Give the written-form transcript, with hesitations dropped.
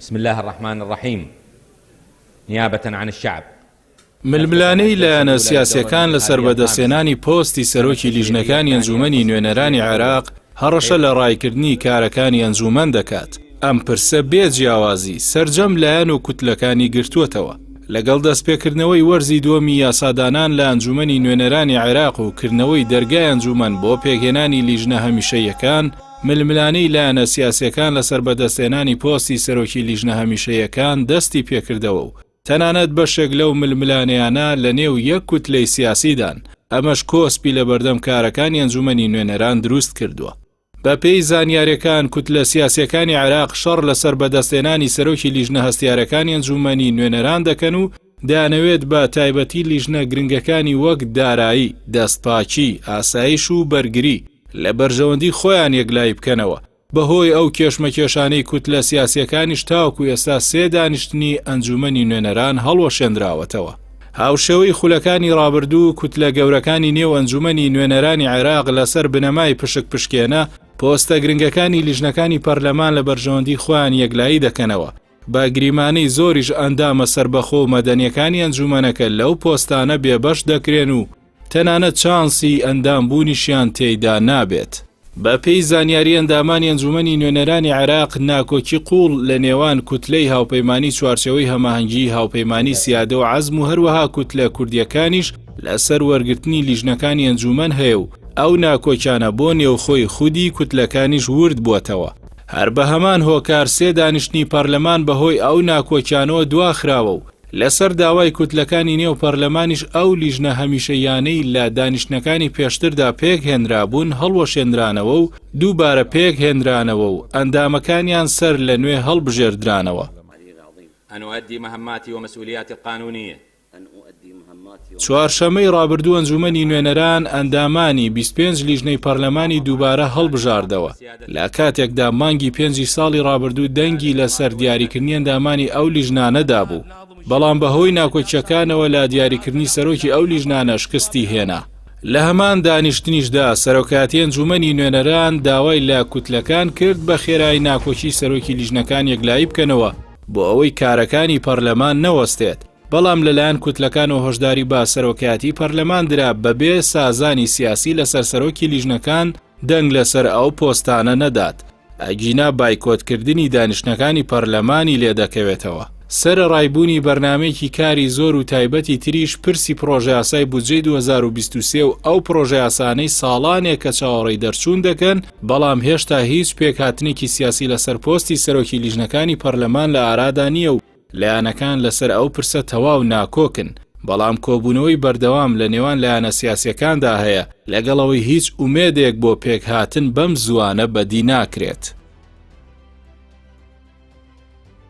بسم اللە الرحمن الرحیم نیابە عن الشعب. ململانێی لایەنە سیاسییەکان لەسەر بەدەستهێنانی پۆستی سەرۆکی لیژنەکانی ئەنجوومەنی نوێنەرانی عێراق هەڕەشە لە ڕایکردنی کارەکانی ئەنجوومەن دەکات، ئەم پرسە بێ جیاوازی سەرجەم لایەن و کوتلەکانی گرتووەتەوە. لەگەڵ دەستپێکردنەوەی وەرزی دووەمی یاسادانان لە ئەنجوومەنی نوێنەرانی عێراق و کردنەوەی دەرگای ئەنجوومەن بۆ پێکهێنانی لیژنە هەمیشەییەکان، ململانێی لایەنە سیاسییەکان لەسەر بەدەستهێنانی پۆستی سەرۆکی لیژنە هەمیشەییەکان دەستی پێکردەوە و تەنانەت بەشێک لەو ململانێیانە لەنێو یەک کوتلەی سیاسیدان، ئەمەش کۆسپی لەبەردەم کارەکانی ئەنجومەنی نوێنەران دروست کردووە. بەپێی زانیارییەکان کوتلە سیاسییەکانی عێراق شەڕ لەسەر بەدەستهێنانی سەرۆکی لیژنە هەستیارەکانی ئەنجومەنی نوێنەران دەکەن و دەیانەوێت بە تایبەتی لیژنە گرنگەکانی وەک دارایی، دەستپاکی، ئاسایش و بەرگری لە بەرژەوەندی خۆیان یەکلایی بکەنەوە. بەهۆی ئەو کێشمەکێشانەی کوتلە سیاسییەکانیش تاوەکو ئێستا سێ دانیشتنی ئەنجوومەنی نوێنەران هەڵوەشێندراوەتەوە. هاوشێوەی خولەکانی ڕابردوو، کوتلە گەورەکانی نێو ئەنجوومەنی نوێنەرانی عێراق لەسەر بنەمای پشک پشکێنە، پۆستە گرنگەکانی لیژنەکانی پەرلەمان لە بەرژەوەندی خۆیان یەکلایی دەکەنەوە، بە گریمانەی زۆریش ئەندامە سەربەخۆ و مەدەنییەکانی ئەنجوومەنەکە لەو پۆستانە بێبەش دەکرێن و تەنانەت چانسی ئەندام بوونیشیان تێیدا نابێت. بە پێی زانیاری ئەندامانی ئەنجوومەنی نوێنەرانی عێراق، ناکۆکی قووڵ لە نێوان کوتلەی هاوپەیمانی چوارچێوەی هەماهەنگیی هاوپەیمانی سیادە و عەزم و هەروەها کوتلە کوردییەکانیش لەسەر وەرگرتنی لیژنەکانی ئەنجوومەن هەیە و ئەو ناکۆکیانە بۆ نێوخۆی خودی کوتلەکانیش ورد بووەتەوە. هەر بە هەمان هۆکار سێ دانیشتنی پەرلەمان بەهۆی ئەو ناکۆکیانەوە دواخراوە و لەسەر داوای کوتلەکانی نێو پەرلەمانیش ئەو لیژنە هەمیشەییانەی لە دانیشتنەکانی پێشتردا پێکهێنرابوون هەڵوەشێنرانەوە و دووبارە پێکهێنرانەوە و ئەندامەکانیان سەر لە نوێ هەڵبژێردرانەوە. چوارشەممەی ڕابردوو ئەنجومەنی نوێنەران ئەندامانی 25 لیژنەی پەرلەمانی دووبارە هەڵبژاردەوە، لە کاتێکدا مانگی پێنجی ساڵی ڕابردوو دەنگی لەسەر دیاریکردنی ئەندامانی ئەو لیژنانە دابوو، بەڵام بەهۆی ناکۆکییەکانەوە لە دیاریکردنی سەرۆکی ئەو لیژنانە شکستی هێنا. لە هەمان دانیشتنیشدا سەرۆکایەتی ئەنجومەنی نوێنەران داوای لە کوتلەکان کرد بە خێرایی ناکۆکی سەرۆکی لیژنەکان یەکلایی بکەنەوە بۆ ئەوەی کارەکانی پەرلەمان نەوەستێت. بەڵام لەلایەن کوتلەکانەوە هۆشداری بە سەرۆکایەتی پەرلەمان درا بەبێ سازانی سیاسی لەسەر سەرۆکی لیژنەکان دەنگ لەسەر ئەو پۆستانە نەدات، ئەگینا بایکۆتکردنی دانیشتنەکانی پەرلەمانی لێدەکەوێتەوە. سەرەڕای بوونی بەرنامەیەکی کاری زۆر و تایبەتی تریش پرسی پڕۆژەیاسای بودجەی 2023 و ئەو پڕۆژەیاسانەی ساڵانێکە چاوەڕێی دەرچوون دەکەن، بەڵام هێشتا هیچ پێکهاتنێکی سیاسی لەسەر پۆستی سەرۆکی لیژنەکانی پەرلەمان لە ئارادا نییە و لایەنەکان لەسەر ئەو پرسە تەواو ناکۆکن، بەڵام کۆبوونەوەی بەردەوام لە نێوان لایەنە سیاسییەکاندا هەیە، لەگەڵ ئەوەی هیچ ئومێدێک بۆ پێکهاتن بەم زووانە بەدی ناکرێت.